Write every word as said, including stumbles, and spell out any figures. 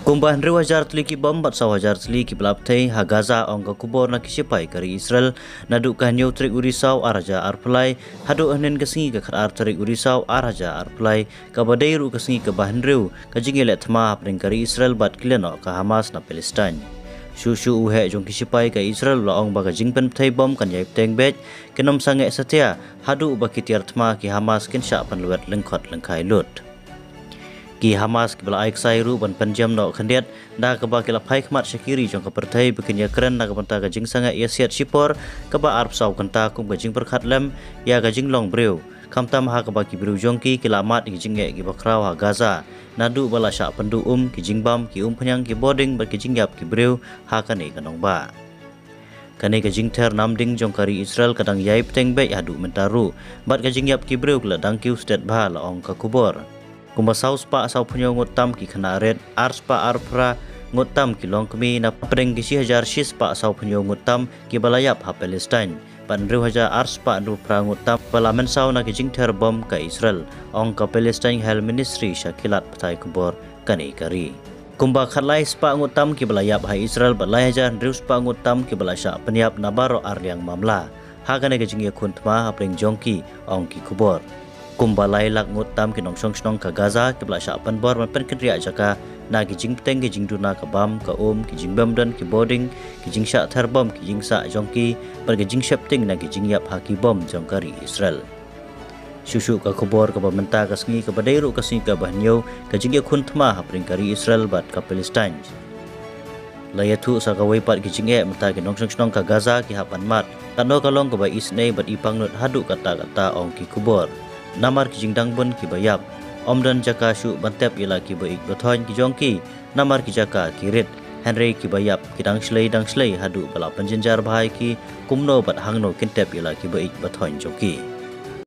Kumba hynriew hajar tylli ki bom bad saw hajar tylli ki bala pyrthei ha Gaza, ong ka khubor na ki sipai ka ri Israel. Naduh ka hynñiew tarik u Risaw ar hajar arphew lai haduh hynnin ka sngi ka khatar tarik u Risaw ar hajar arphew lai, kaba dei ruh ka sngi kaba hynriew ka jingïaleh thma hapdeng ka ri Israel bad ki lehnoh ka Hamas na Palestine. Shuh shuh u heh jong ki sipai ka Israel u la ong ba ka jingpynpyrthei bom kan ïai bteng beit, kin ym sangeh satia haduh ba ki tiar thma ki Hamas kin shah pynlwet lyngkhot lyngkhai lut. Ki Hamas ki bala ai ksai ruh ban pynjem noh khyndiat da kaba ki la phai khmat sha ki ri jong ka pyrthei ba kin ïakren na ka bynta ka jingsangeh ïasiat shipor kaba arphew saw kynta kum ka jingpyrkhat lem ïa ka jinglong briew, khamtam ha kaba ki briew jong ki ki la mad ki jingeh kiba khraw ha Gaza naduh ba la shah pynduh um ki jingbam, ki umphniang, ki boarding bad ki jingïap ki briew ha kane ka nongbah. Kane ka jingther namding jong ka ri Israel ka dang ïai bteng beit haduh mynta ruh bad ka jingïap ki briew ka la dang kiew stet bha, la ong ka khubor. Kumba saw spah saw phew hynñiew ngut tam ki khynnah rit, ar spah arphew phra ngut tam ki longkmie na pdeng ki shi hajar shi spah saw phew hynñiew ngut tam kiba la ïap ha Palestine bad hynriew hajar ar spah hynriew phra ngut tam ba la mynsaw na ki jingther bom ka Israel, ong ka Palestine Health Ministry sha ki lad pathai khubor kane ka ri. Kumba khatlai spah ngut tam kiba la ïap ha Israel bad lai hajar hynriew spah ngut tam kiba la shah pynïap na baroh arliang mamla ha kane ka jingïakhun thma hapdeng jong ki, ong ki khubor. Kumba lai lak ngut tam ki nongshong shnong ka Gaza kiba la shah pynbor ban pynkynriah jaka na ki jingbteng ki jingduna ka bam ka um, ki jingbymdon ki boarding, ki jingshah ther bom ki jingsah jong ki bad ki jingsheptieng na ki jingïap ha ki bom jong ka ri Israel. Shuh shuh ka khubor kaba mynta ka sngi kaba dei ruh ka sngi kaba hynñiew ka jingïakhun thma hapdeng ka ri Israel bad ka Palestine. La ïathuh sa kawei pat ki jingeh mynta ki nongshong shnong ka Gaza ki hap ban mad katno ka long kaba isynei bad ipangnud haduh katta katta, ong ki khubor. Namar ki jingdang bun kiba ïap, ym don jaka shuh ban tep ïa la kiba ïeit ba thoiñ ki jong ki namar ki jaka ki rit, hynrei kiba ïap ki dang shlei dang shlei haduh ba la pynjynjar bha ïa ki kumno bad hangno kin tep ïa la kiba ïeit ba thoiñ jong ki.